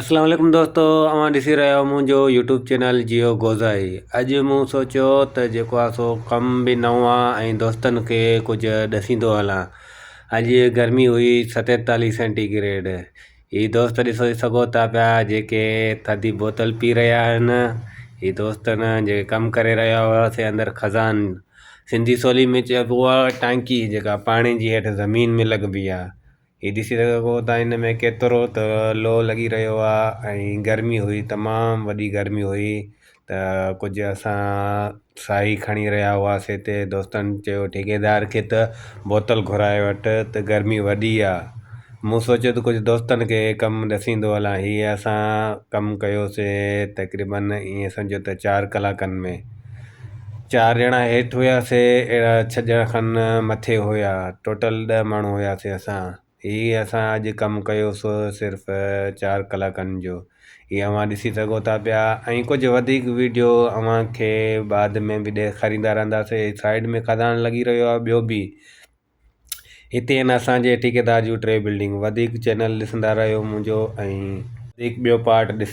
اسلام عليڪم دوستو اوهان ڏسي رهيا آهيو منهنجو يوٽيوب چينل جيو گوزائي اڄ مون سوچيو ته جيڪو آهي سو ڪم به نئون آهي ۽ دوستن کي ڪجهه ڏسيندو هلان اڄ گرمي هئي 47 سينٽي گريڊ هي دوست ڏسو سگهو ٿا پيا جيڪي ٿڌي بوتل پي رهيا آهن هي دوست نه جيڪي ڪم ڪري رهيا هئا سي اندر خزان سنڌي سولي ۾ چئبو آهي ٽانڪي جيڪا پاڻي جي هيٺ زمين ۾ لڳبي آهي هي ڏسي سگهو ٿا هن ۾ ڪيترو ته لو لڳي رهيو آهي ۽ گرمي هئي تمام وڏي گرمي هئي ته ڪجهه اسان ساهي کڻي رهيا هئاسين هتي دوستن چيو ٺيڪيدار کي ته بوتل گهرائي وٺ ته گرمي وڏي آهي مون سوچيو ته ڪجهه دوستن کي ڪم ڏسيندو هلان هي اسان ڪم ڪيوسين تقريبن ائين سمجهو ته چار ڪلاڪن ۾ چار ڄڻا هيٺ هياسي اهڙا ڇهه ڄڻا کن مٿي هيا ٽوٽل ڏهه ماڻهو هياسي اسان هي اسان اڄ ڪم ڪيو سو صرف چار ڪلاڪن جو هي اوهان ڏسي سگهو ٿا پيا ۽ ڪجهه وڌيڪ ويڊيو اوهان کي بعد ۾ به ڏيکاريندا رهنداسي سائيڊ ۾ خزان لڳي رهيو آهي ٻيو به هتي آهن اسان جي ٺيڪيدار جون ٽي بلڊنگ وڌيڪ چينل ڏسندا رهيو منهنجو ۽ وڌيڪ ٻيو پارٽ ڏس.